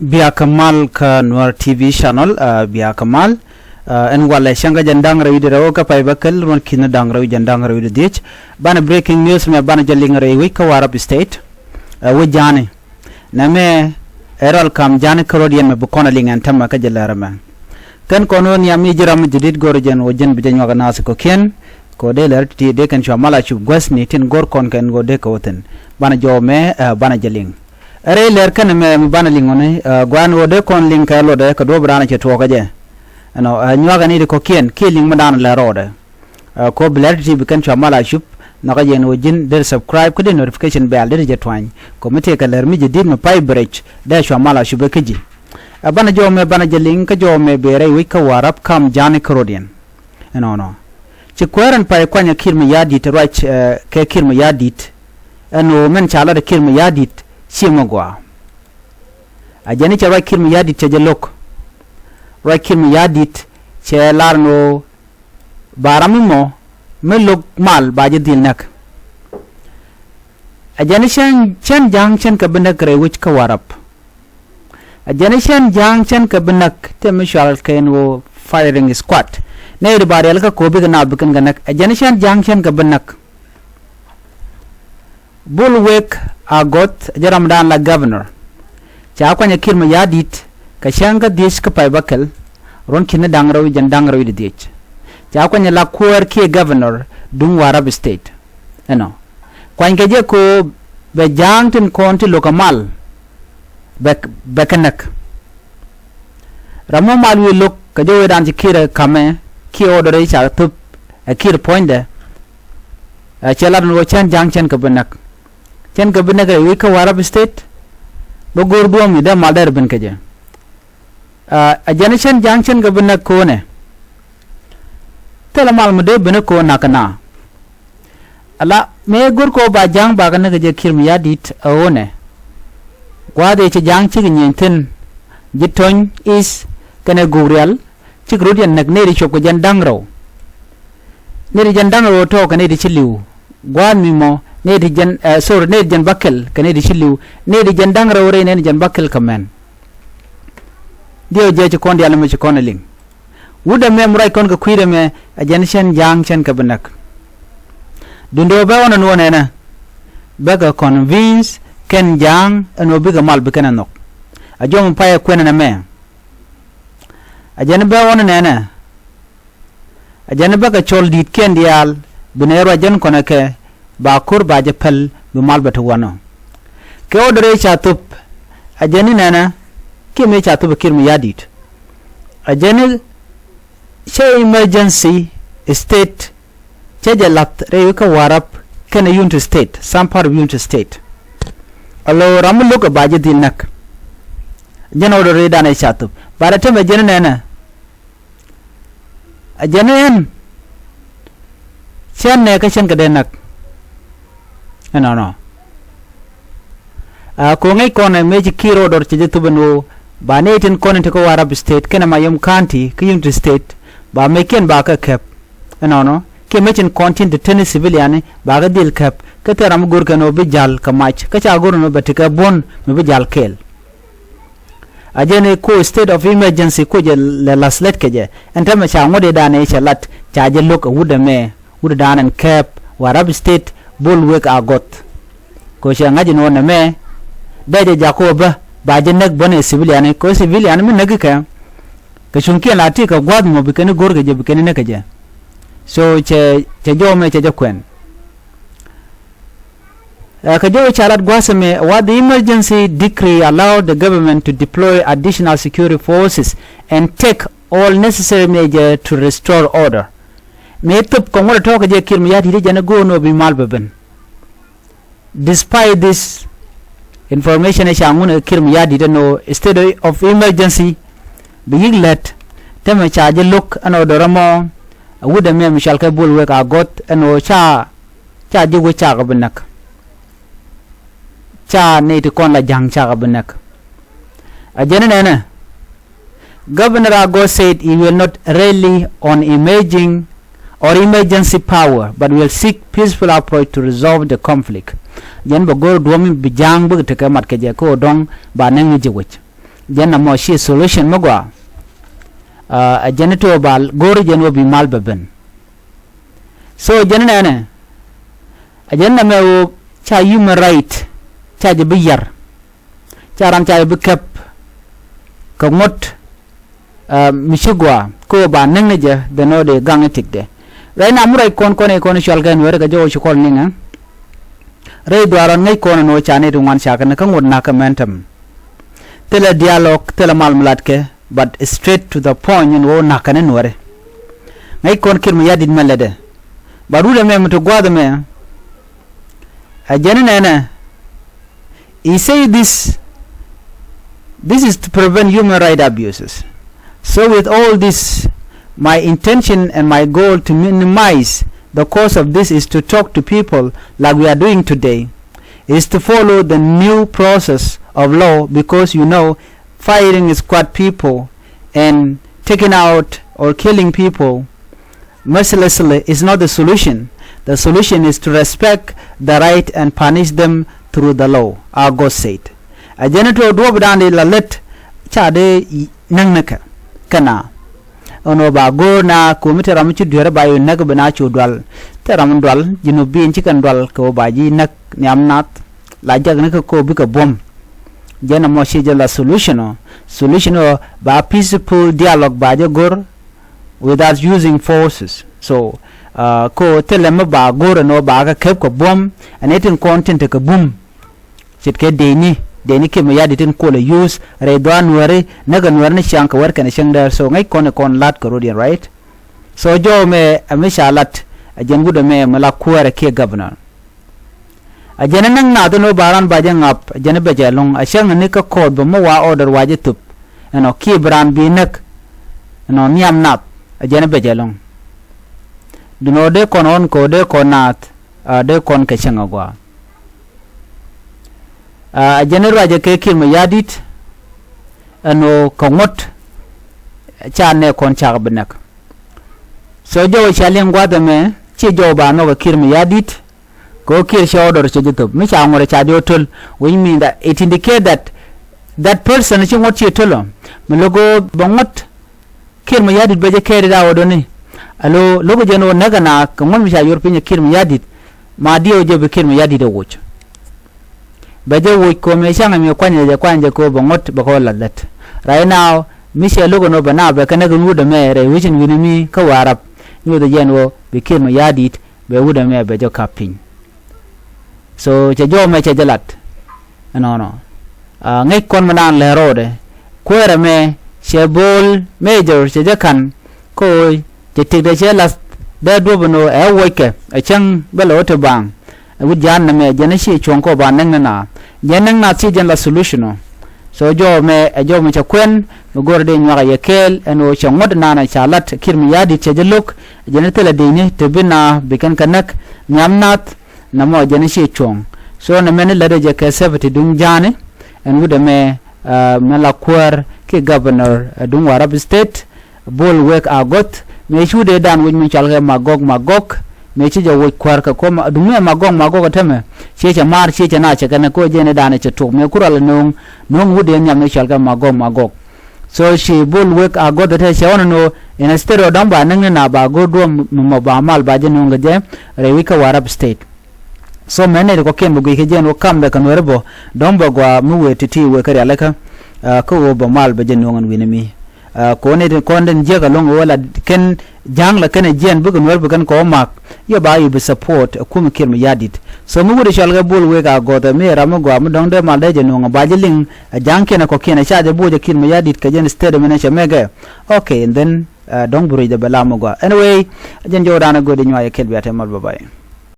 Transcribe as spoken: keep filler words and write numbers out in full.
Bia kɛ mal kä Nuer T V channel, ah, bia kɛ mal. Ah, ɛn walɛ cäŋ kä jɛn da̱ŋ rɛw wi̱cdɛ rɛw kä pay bäkɛl ruɔ̱n ki̱n da̱ŋ rɛw jɛn da̱ŋ rɛw wi̱cdɛ dhiec. Banɛ breaking news mɛ banɛ jɛ liŋ rɛy wec kä Warrap State. Ah, wec ja̱a̱ni. Nɛmɛ ɛ rɔl kam ja̱a̱ni kä ro̱d yɛn mɛ bi kɔn a liŋ ɛn tämɛ kä jɛ lɛr ɛmɛ. Kɛn kɔn wä nhiam mi ji̱ ram mi jadid go̱r jɛn wä jɛn bi jɛ nyuak a naath kɔ̱kiɛn. Kɛ wä dee lɛr ti̱ti̱ dee kɛn cua mal a cup guäthni tin go̱r kɔn kɛn wä dee kɛ wä thi̱n. Banɛ jɔw mɛ, ah, banɛ jɛ liŋ. Ɛ rɛy lɛr kɛn ɛmɛ mi banɛ liŋ ɣöni, ah, gua̱a̱n ɣöö dee kɔn liŋ kɛ luɔtdɛ kɛ duɔ̱ɔ̱p raan cɛ tuɔɔk kä jɛ. Ɛnɔ, ah, nyuakä ni ti kɔ̱kiɛn kiɛ liŋ mi daan lɛr rɔɔdɛ. Ah, kɛ ɣöö bi lɛr ti̱ti̱ bi kɛn cua mal a cup, nhɔkä jɛ ɛn ɣöö ji̱n dee subscribe kä dee notification bell dee ti jɛ tuany. Kɛ ɣöö mi tëëkɛ lɛr mi jadid mi pay bi rɛc dee cua mal a cup ɛ kä ji̱. Ah, banɛ jɔw mɛ banɛ jɛ liŋ kä jɔw mɛ bee rɛy wec kä Warrap kam ja̱a̱ni kä ro̱diɛn. Ɛnɔnɔ. Ci kuäär ɛn pay kuanyɛ Kiir Mayardit ruac, eh, kɛ Kiir Mayardit. Ɛn ɣöö mɛn ca lat ɛ Kiir Mayardit ci mɛ gɔaa. A jɛn i̱ cɛ ruac Kiir Mayardit cɛ jɛ lo̱k. Ruac Kiir Mayardit cɛ lar ɛn ɣöö ba ram mi mɔ mi lo̱k mal ba jɛ dhil näk. A jɛn i̱ cɛn, cɛn ja̱a̱ŋ cɛn kɛ bi näk rɛy wec kä Warrap. A jɛn i̱ cɛn ja̱a̱ŋ cɛn kɛ bi näk tëë mi cual kɛ ɛn ɣöö firing squad. Nɛy ti ba riɛl kä ko̱o̱p bikɛ naath bi kɛn kɛ näk. A jɛn i̱ cɛn ja̱a̱ŋ cɛn kɛ bi näk. Bul Wek Agoth a jɛ ramdan la governor. Ca kuany a Kiir Mayardit kɛ cäŋ kä dhiec kä pay bäkɛl. Ruɔ̱n ki̱n da̱ŋ rɛw jɛn da̱ŋ rɛw wi̱cdɛ dhiec. Ca kuany a la kuäär kiɛ governor duŋ Warrap State. Ɛnɔ. Kuanykɛ jɛ kɛ ɣöö bɛ ja̱a̱ŋ tin kɔn ti lo̱k kɛ mal. Bɛ, bɛ kɛ näk. Ram mɔ mal wi̱i̱ lo̱k kɛ jɛ wecdan ci Kiir ɛ ka̱mɛ kiɛ order i̱ ca thöp ɛ Kiir puɔ̱nydɛ. Ɛ cɛ lat ɛn ɣöö cɛn ja̱a̱ŋ cɛn kɛ bi näk. Cɛn kɛ bi näk rɛy wec kä Warrap State. Bä go̱o̱r duɔ̱ɔ̱m i̱ dee mal dee rɛ ben kɛ jɛ. Ah, a jɛn i̱ cɛn ja̱a̱ŋ cɛn kɛ bi näk ko̱nɛ. Thilɛ mal mi dee ben ko̱n nakä na. Ala mëë go̱r kɛ ɣöö ba ja̱a̱ŋ bakɛ näk kɛ jɛ Kiir Mayardit ɛ ɣöö nɛ. Gua̱a̱th ëë cɛ ja̱a̱ŋ cikɛ nyieny thi̱n ji̱ Tony East kɛnɛ Gogrial cikɛ rut yɛn näk nɛy ti cop kɛ jɛn da̱ŋ rɛw. Nɛy ti jɛn da̱ŋ rɛw tɔ̱ kɛ nɛy ti ci li̱w. Gua̱a̱th mi mɔ nɛy ti jɛn, eh, sorry, nɛy ti jɛn bäkɛl kɛ nɛy ti ci li̱w. Nɛy ti jɛn da̱ŋ rɛw rɛy nɛy ti jɛn bäkɛl kɛ mɛn. Diɛw jɛ ci kɔn diaal mi ci kɔn ɛ liŋ. Wut ɛmɛ mi ruac kɔn kɛ kui̱dɛ mɛ a jɛn cɛn ja̱a̱ŋ cɛn kɛ bi näk. Duundɛ ɣöö bɛ ɣɔn ɛn ɣöö nɛnɛ bɛ kɛ convince kɛn ja̱a̱ŋ ɛn ɣöö bikɛ mal bi kɛn ɛ nhɔk. A jɔm pay ɛ kuɛn ɛn ɛmɛ. A jɛn bɛ ɣɔn ɛn nɛnɛ. A jɛn bä kɛ cɔl di̱t kiɛn diaal bi nɛ ruac jɛn kɔnɛ kɛ ba ko̱r ba jɛ päl bi mal bɛ ti wanɔ. Kɛ order ëë ca thöp a jɛn i̱ nɛnɛ kiɛ mëë ca thöp ɛ Kiir Mayardit. A jɛn i̱ cɛ emergency state cɛ jɛ la̱th rɛy wec kä Warrap kɛnɛ Unity State, some part of Unity State. Alo ram mi lo̱k ɛ ba jɛ dhil näk. Jɛn order ëëdan ëë ca thöp ba rɛ tɛm ɛ jɛn i̱ nɛnɛ. A jɛn ɛn cɛn nɛ kä cɛn kɛ dee näk. Ɛnɔnɔ. A ko̱ ŋäc kɔn ɛ mëë ci Kiir order cɛ jɛ thop ɛn ɣöö ba nɛy tin kɔn in te kä Warrap State kɛnɛ Mayom County kä Unity State ba mëë kiɛn ba kɛ kɛp. Ɛnɔnɔ kiɛ mëë cin kɔn tin te teni civilian ba kɛ dhil kɛp kä thil ram mi go̱r kɛn ɣöö bi ja̱l kɛ mac kä ca go̱r ɛn ɣöö bɛ te kɛ buɔ̱n mi bi ja̱l kɛɛl. A jɛn i̱ ko state of emergency ko jɛ lɛ la̱th lät kɛ jɛ ɛn tämɛ ca ŋuɔ̱t i̱ da̱a̱n i̱ cɛ lat ca jɛ lo̱k ɛ wut ɛmɛ wut ɛ da̱a̱n ɛn kɛɛp Warrap State Bol Wek Agoth. Ko cɛ ŋa̱c in ɣöö nɛmɛ dee jɛ jakä ɣöö bä ba jɛ näk bän ɛ civilian i̱ ko civilian mi näk i̱ kɛ kɛ cuŋkiɛn la ti kɛ gua̱a̱th mɔ bi kɛn i̱ go̱r kɛ jɛ bi kɛn i̱ näk kɛ jɛ. So cɛ cɛ jɔw mɛ cɛ jɛ kuɛn. Ɛ kɛ jɔw ca lat gua̱a̱th ɛmɛ what the emergency decree allowed the government to deploy additional security forces and take all necessary measures to restore order. Mëë thöp kɛ ŋuɔ̱t ɛ tɔ̱ kɛ jɛ Kiir Mayardit i̱ jɛn ɛ go̱o̱r ni ɣöö bi mal bɛ ben. Despite this information ɛ ca ŋun ɛ Kiir Mayardit ɛn ɣöö state of emergency bi yi̱k lät tämɛ ca jɛ lo̱k ɛn ɣöö dɔ̱rä mɔ ɛ wut ɛmɛ mi cɔal kɛ Bol Wek Agoth ɛn ɣöö ca ca ji̱ wec cakɛ bi näk. Ca nɛy ti kɔn la ja̱ŋ cakɛ bi näk. A jɛn inɛnɛ Governor Agoth said he will not rely on emerging or emergency power but will seek peaceful approach to resolve the conflict. Jɛn bɛ go̱r duɔ̱ɔ̱m mi bi ja̱a̱ŋ bikɛ tekɛ mat kɛ jɛ kä ɣöö dɔ̱ŋ ba näk ni ji̱ wec. Jɛn na mɔ ci solution mi gɔaa. Ɛ jɛn ti wä bal go̱o̱ri jɛn wä bi mal bɛ ben. So jɛn nɛnɛ ɛ jɛn na mɛ wä ca human right ca jɛ bi yar. Ca ran ca jɛ bi kɛp kɛ ŋuɔ̱t mi ci gɔaa kä wä ba näk ni jɛ dee nɔ dee gaŋ i̱ tikdɛ. Rɛy na mi rɛy kɔn kɔn i̱ kɔn i̱ cual kɛn weri kɛ jɛ wä ci kɔl niŋɛ. Rɛy dhuaar ɣän ŋäc kɔn ɛn ɣöö ca nɛy ti ŋuan ca kɛ ni kä ŋot na̱k kɛ mɛn täm. Thilɛ dialogue, thilɛ mal mi latkɛ, but straight to the point ɛn ɣöö na̱k kɛ ni nuɛri. Ŋäc kɔn Kiir Mayardit mɛ lätdɛ. But wut ɛmɛ mi ti gua̱a̱th ɛmɛ ɛ jɛn inɛnɛ. He say this, this is to prevent human right abuses. So with all this, my intention and my goal to minimize the cause of this is to talk to people like we are doing today, is to follow the new process of law, because, you know, firing squad people and taking out or killing people mercilessly is not the solution. The solution is to respect the right and punish them through the law, Agoth said. Ɛ jɛn tuɔɔk duɔ̱ɔ̱p dan di la lät ca dee näk ni kɛ kɛ na. Ɛn ɣöö ba go̱o̱r na ko̱mi te ram mi ci dueer ba yö näk bi na cu dual. Te ram dual ji̱ nu bi̱i̱n ci kɛn dual kɛ ɣöö ba ji̱ näk nhiam nath. La jak ni kɛ ko̱o̱p bikɛ buɔ̱m. Jɛn ɛmɔ ci jɛ la solution ɔ. Solution ɔ ba peaceful dialogue ba jɛ go̱r without using forces. So ko thilɛ mi ba go̱r ɛn ɣöö ba kɛ kɛp kɛ buɔ̱m ɛn ɛ tin kɔn tin tekɛ bum. Ce̱tkɛ deni deni Kiir Mayardit tin kuɔlɛ use rɛy dhɔaar nuääri näkɛ nuääri ni ciaŋ kɛ wɛr kɛnɛ cäŋ däär. So ŋäc kɔn ɛ kɔn la̱t kɛ rot yɛn, right? So jɔw mɛ ɛ mi ca la̱t ɛ jɛn wut ɛmɛ mi la kuäärɛ kiɛ governor. Ɛ jɛn ɛ näk nath ɛn ɣöö ba ran ba jɛ ŋa̱p ɛ jɛn ɛ bɛ jɛ lo̱ŋ ɛ cäŋ ni kä kɔɔth bä mi wa order wa jɛ thöp. Ɛnɔ kiɛ bi ran bi näk ɛnɔ nhiam nath ɛ jɛn ɛ bɛ jɛ lo̱ŋ. Duundɛ ɣöö dee kɔn ɣɔn kɛ ɣöö dee kɔn naath a dee kɔn kɛ cäŋ agɔaa. A jɛn i̱ ruacɛ kɛ Kiir Mayardit ɛn ɣöö kɛ ŋuɔ̱t ca nɛɛkɔn cakɛ bi näk. So jɔw ca liŋ gua̱th ɛmɛ ci jɔw ba nhɔk ɛ Kiir Mayardit. Kɛ ɣöö Kiir cɛ order cɛ ji̱ thöp mi ca ŋuɔ̱t ca jɔw töl, which mean that it indicate that that person ci ŋuɔ̱t ci töl ɔ mi lo̱k ɣöö bɛ ŋuɔ̱t Kiir Mayardit bɛ jɛ carry out ɔ ni. Alo lo̱k jɛn ɣöö näk ɛn a kɛ ŋuɔ̱t mi ca yor piny ɛ Kiir Mayardit. Ma diɛw jɛ bi Kiir Mayardit ɛ woc. Bɛ jɛ woc ko̱mɛ ca̱ŋ ɛmɛ kuany jɛ kuany jɛ ko̱ bɛ ŋuɔ̱t bɛ kɔ lath lät. Right now mi cɛ lo̱k ɛn ɣöö bɛ na bɛ kɛ näk ɛn wut ɛmɛ rɛy wecin wi̱ni mi kä Warap. Nyuɔth jɛn ɣöö bi Kiir Mayardit bɛ wut ɛmɛ bɛ jɛ ka̱p piny. So cɛ jɔw mɛ cɛ jɛ lat. Ɛnɔnɔ ŋäc kɔn mi naan lɛ ro̱o̱dɛ kuäärɛ mɛ cɛ bo̱o̱l mejor cɛ jɛ ka̱n. Ko̱o̱c cɛ tikdɛ cɛ lath dee duɔ̱p ɛn ɣöö ɛ wockɛ ɛ cäŋ bä lɛ wä te baaŋ. Ɛ wut ja̱a̱n nɛmɛ jɛn ɛ ci cuɔ̱ŋ kɔ ba näk ni naath jɛn näk naath ci jɛn la solution ɔ. So jɔw mɛ ɛ jɔw mɛ cɛ kuɛn mi go̱r dee nyuak ɛ yɛ kɛɛl ɛn ɣöö cɛ ŋuɔ̱t naan ɛ ca lat Kiir Mayardit cɛ jɛ lo̱k. Jɛn ɛ thilɛ di̱cni te bi naath bi kɛn kɛ näk nhiam naath. Nɛmɔ jɛn i̱ ci cuɔ̱ŋ. So nɛmɛni lätdɛ jɛ kɛ safety duŋ ja̱a̱ni ɛn wut ɛmɛ mɛ la kuäär ki governor ɛ duŋ Warap State. Bol Wek Agoth mëë ci wut ëëdan woc mi cɔalkɛ Magog Magog. Mëë ci jɛ woc kuäär kɛ kuɔ̱m duŋ mëë Magog Magog ɛ tämɛ ciɛ cɛ maar ciɛ cɛ na cɛ kɛnɛ ko̱ jɛn ëëdan ɛ cɛ tok mëë ku rual ɛ no̱o̱ŋ. No̱o̱ŋ wut ëë nhiam mi cɔalkɛ Magog Magog. So ci Bol Wek Agoth ɛ te cɛ ɣɔn ɛn ɣöö instead ɔ dɔ̱ŋ ba näk ni na ba go̱o̱r duɔ̱ɔ̱m mi mɔ ba mal ba jɛ no̱o̱ŋ kɛ jɛ rɛy wi̱c kä Warap State. So mɛn nɛy ti kɔ̱kiɛn bɛ guic kɛ jɛn wä kamdɛ kɛ nuɛri bä dɔ̱ŋ bɛ gɔaa mi wëë ti̱ti̱ wëë kä rialikä. Kä ɣöö bɛ mal bɛ jɛ nuɔ̱ŋ ɛn wi̱ni mi. Kɛ ɣöö nɛy ti kɔn den jiäk ɛlɔ̱ŋ ɣöö la kɛn ja̱a̱ŋ la kɛn ɛ jiɛn bikɛ nuɛr bi kɛn kɛ wä mak. Yɛ ba yi bi support ɛ kumɛ Kiir Mayardit. So mi wut ɛ cɔal kɛ Bol Wek Agoth ɛ mi ɛ ram mi gɔaa mi dɔ̱ŋ dee mal dee jɛ nuɔ̱ŋ ɛ ba jɛ liŋ ɛ ja̱a̱ŋkiɛn ɛ kɔ̱kiɛn ɛ ca jɛ bo̱o̱c ɛ Kiir Mayardit kɛ jɛn state ɛmɛn ɛ cɛ mɛkɛ. Okay, and then dɔ̱ŋ bi ruecdɛ bɛ lam mi gɔaa. Anyway, ɛ jɛn jɔwdan ɛ göödi nyuac ɛ kɛl bia te mal, bye bye.